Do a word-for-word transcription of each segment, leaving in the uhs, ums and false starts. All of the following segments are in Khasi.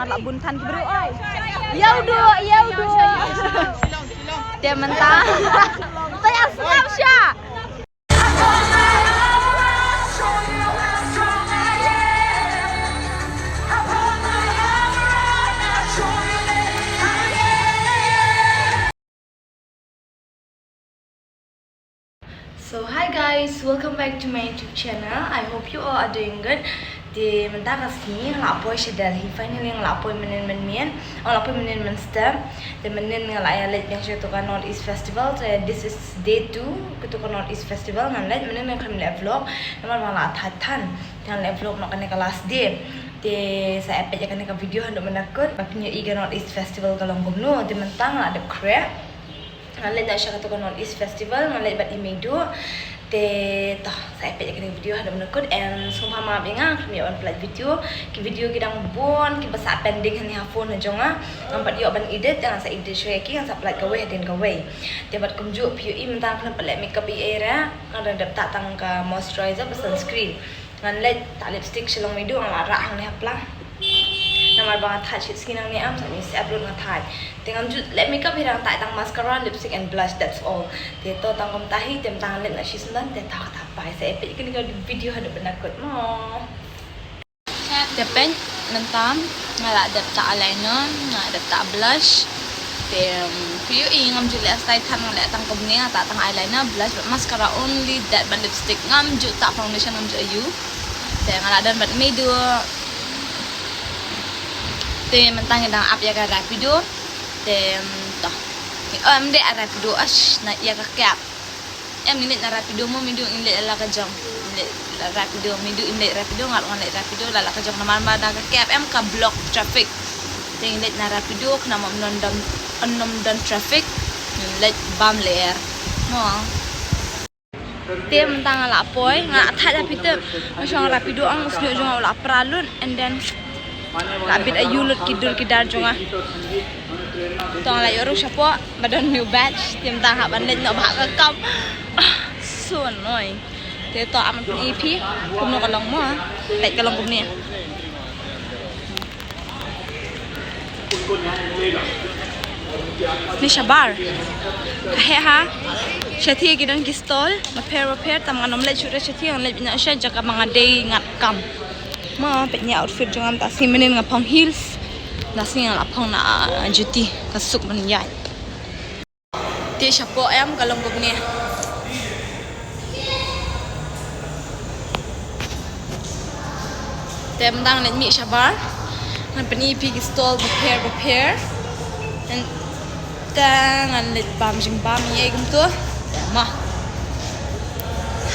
Nga la bun than ki briew oi. Ïa u du, ïa u du. Te mynta. Te ïa sngap sha. So hi guys, welcome back to my YouTube channel. I hope you all are doing good. Te mynta ka sngi nga la poi sha Delhi. Finally nga la poi mynnin mynmiet. Nga la poi mynnin mynstep. Te mynnin nga la ïa leit biang sha katu ka North East Festival. Te this is day two katu ka North East Festival. Nga leit mynnin nga khlem leh vlog namar ba nga la thait than. Te nga leh vlog noh kane ka last day. Te sa ïa peit ïa kane ka video haduh mynta kut ba phin ïohi ka North East Festival ka long kumno. Te mynta nga la dep khreh. Nga leit noh sha katu ka North East Festival, nga leit bad i Meidu. Te to, sa ïa peit ïa kane ka video haduh mynta kut, and sngewbha ma ïa nga khlem ïa wan pynlait video. Ki video ki dang bun kiba sah pending hangne ha phone ha jong nga. Ngam pat ïoh ban edit, te ngan sa edit shuwa ïa ki, ngan sa pynlait kawei hadien kawei. Te bad kumjuh phi ïohi mynta nga khlem pat leh makeup ei ei re, nga dang dep tah tang ka moisturizer bad sunscreen. Ngan leit tah lipstick sha long Meidu, nga la rah hangne ha pla. Namar ba nga thait shit sngi nangne, am sa mi se upload nga thait. Te ngam ju leh makeup hi, dang tah tang mascara, lipstick and blush, that's all. Te to tang kumta hi, te mynta ngan leit noh shisyndon, te to kata bye, sa ïa peit ïa kane ka video haduh mynta kut mo. Te peit mynta nga la dep tah eyeliner, nga la dep tah blush. Te, um, phi ïohi ngam ju leh style than, nga leh tang kumne, nga tah tang eyeliner, blush bad mascara, only that, bad lipstick. Ngam ju tah foundation, ngam ju aiu. Te nga la don bad Meidu. Te mynta ngi dang ap ïa ka Rapido. Te, um, to. Oh, em dei Rapido, ash, na ïa ka cab. Em, ngin leit na Rapido mo, Meidu, ngin leit la ka jong. Ngin leit la Rapido, Meidu, ngin leit Rapido, nga ruh ngan leit Rapido, la la ka jong namar ba da ka cab em ka block traffic. Te ngin leit na Rapido, khnang ba ym don, ym don traffic. Ngin leit bam lyer. Mo. Te mynta nga la poi, nga la thait ha phi te, nga shong Rapido ang, u shñiuh jong nga u la pra lut, and then la bit aiu lut ki dur ki dar jong nga. To nga la ïoh ruh shapoh ba don new batch, te mynta hap ban leit noh bha ka kam. Ah, so annoying. Te to ap ban pyni phi kumno ka long mo, peit ka long kumne. Ni shabar. Ka heh ha. Shathie ki don ki stall bapher bapher, tang ngan ym leit shuh re shathie, ngan leit beit noh sha jaka ba nga dei ngat kam. Mo, peit ïa outfit jong nga mynta sngi, mynnin nga phong heels. Da sngi nga la phong na, ah, juti, ka suk ban ïaid. Te shapoh em ka long kumne. Te mynta ngan leit mih shabar. Ngan pyni phi ki stall bapher bapher. Ngan, te ngan leit bam jingbam ïa kumto. Te ma.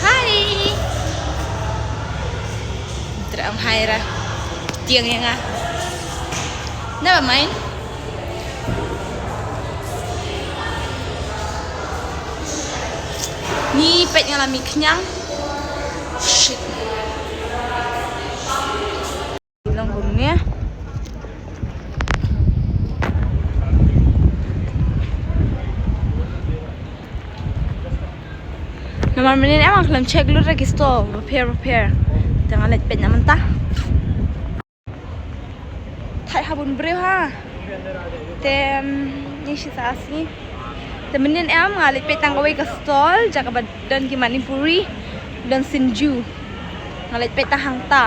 Hi. Te ong hi ra. Tieng ïa nga. Never mind. Ni peit nga la mih khñiang. Shit. Long kumne. Namar mynnin em nga khlem check lut ra ki stall bapher bapher. Te nga leit peit na mynta. Thait ha bun briew ha. Te, um, ni shi sa sngi. Te mynnin em nga leit peit tang kawei ka stall, jaka ba don ki Manipuri, don Sinju. Nga leit peit tang hangta.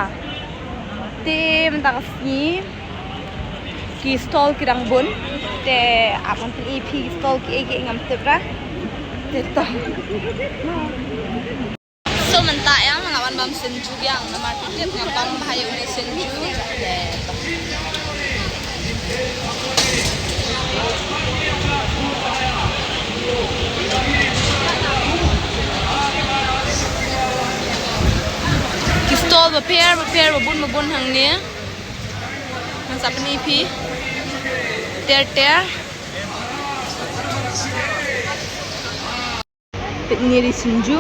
Te mynta ka sngi ki stall ki dang bun. Te ap ngan pyni phi ki stall kiei kiei ngam tip ra. Te to. So mynta ïa nga la wan bam Sinju biang namar phi tip nga bam bha ïa une Sinju. Ki stall bapher bapher, babun babun hangne. Ngan sa pyni phi ter ter. Peit ïa ki Sinju.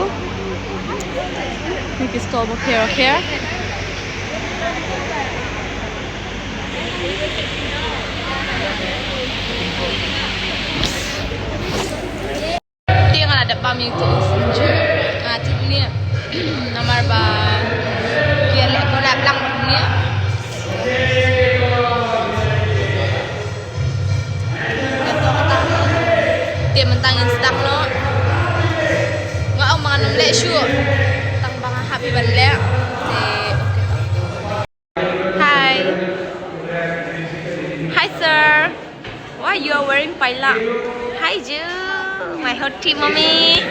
Ki stall bapher bapher. Te nga la dep bam ïa ki Sinju. Nga tip ne namar ba ki leh collab lang ne. Tang ngin sdang noh. Nga ong ba ngan ym leh shuh. Tang ba nga hap hi ban leh. Te, okay. Hi. Hi, sir. Why you are wearing paila? Hi, Ju. My hot tea, mommy.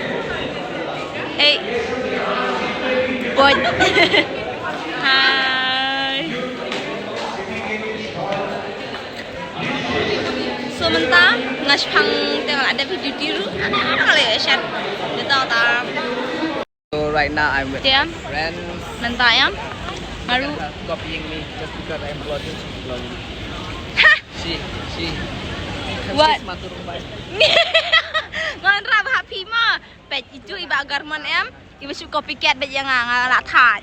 Hey. Boy. Hi. So mynta nga shipang te nga la dep duty ruh. Nga la ïa shat. Mynta ta. So right now I'm with Tiam. Friends. Mynta ïam. Maru. Copying me just because I'm vlogging, she's vlogging. Ha! She, she. What? She's matur umbai. Ngan rap ha phi ma. Peit itu iba garmon em. Iba shu copycat bad ïa nga, nga la thait.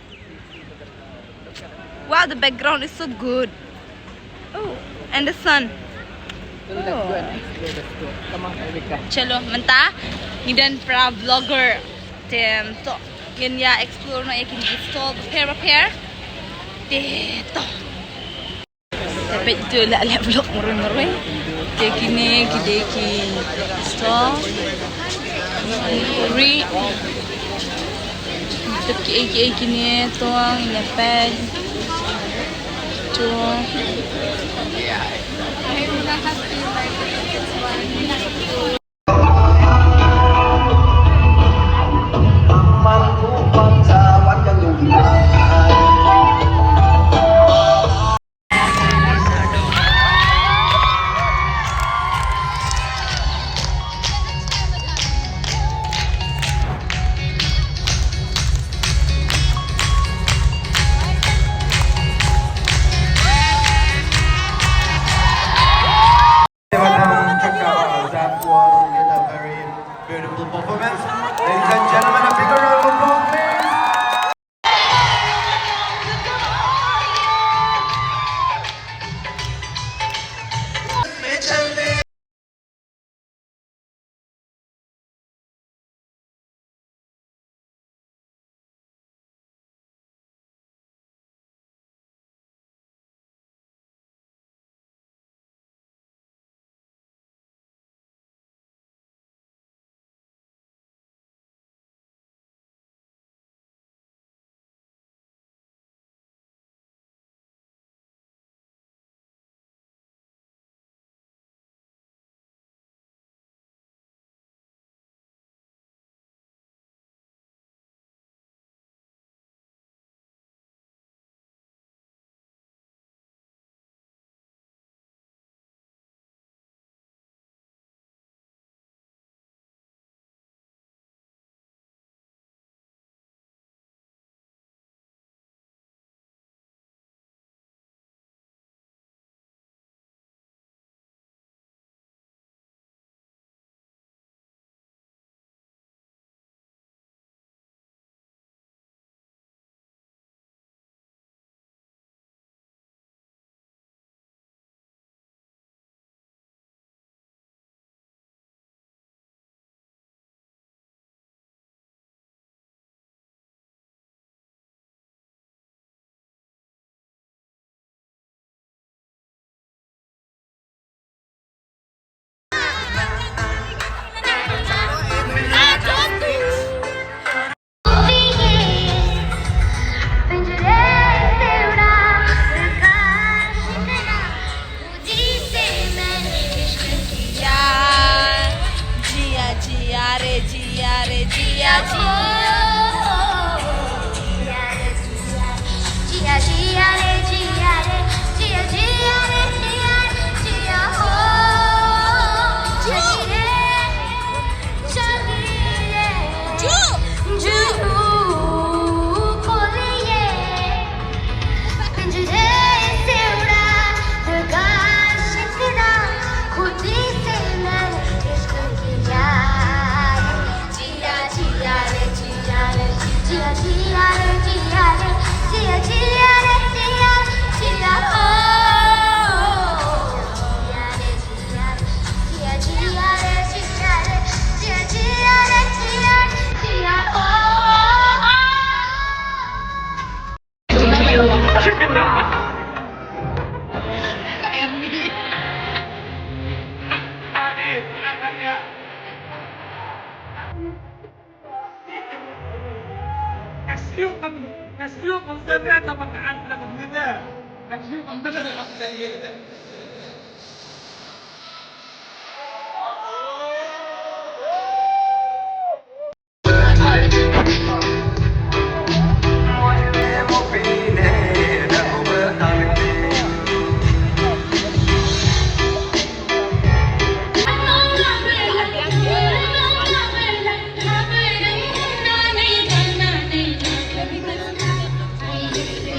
Wow, the background is so good. Oh, and the sun. Oh. Chalo, mynta ngi don para vlogger. Te to ngin ïa explore noh ïa kine ki stall bapher bapher. Te to. Te peit to la leh vlog marwei marwei. Te kine ki dei ki stall. Ri. Te kiei kiei kine to ngin ïa peit. To.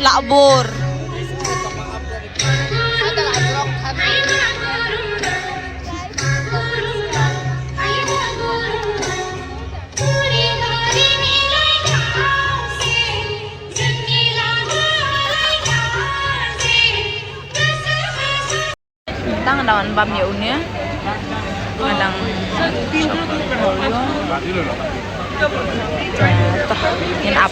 Labor. Tang dang bam ïa une. Nga dang shop. Tah, ngin ap.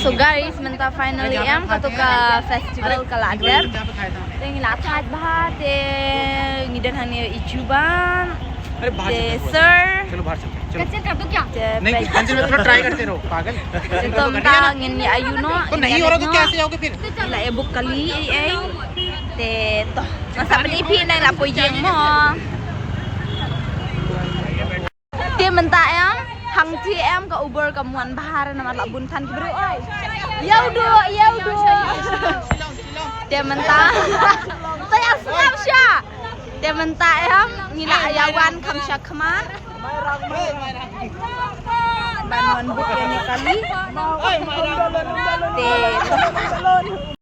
So guys, mynta finally em katu ka festival ka la dep. Te ngi la thait bha te ngi don hangne i Juban. अरे बाहर Te चलते हैं, sir. चलो बाहर चलते हैं, चलो। कैंसिल कर दो क्या? Te नहीं, कैंसिल मत करो, ट्राई करते रहो, पागल। Te to mynta ngin ïa ïuh noh. तो नहीं हो रहा तो कैसे आओगे फिर? Ngi la ïa book kali ei ei. Te to. Masa beli phi nang la poi ïeng mo. Te mynta em, hangta em ka Uber kam wan bha namar la bun than ki briew oi. Ïa u du, ïa u du. Te mynta. Te ïa sngap sha. Te mynta em, ngi la ïa wan kham sha khmat. Ban wan book ïa ne kali. Te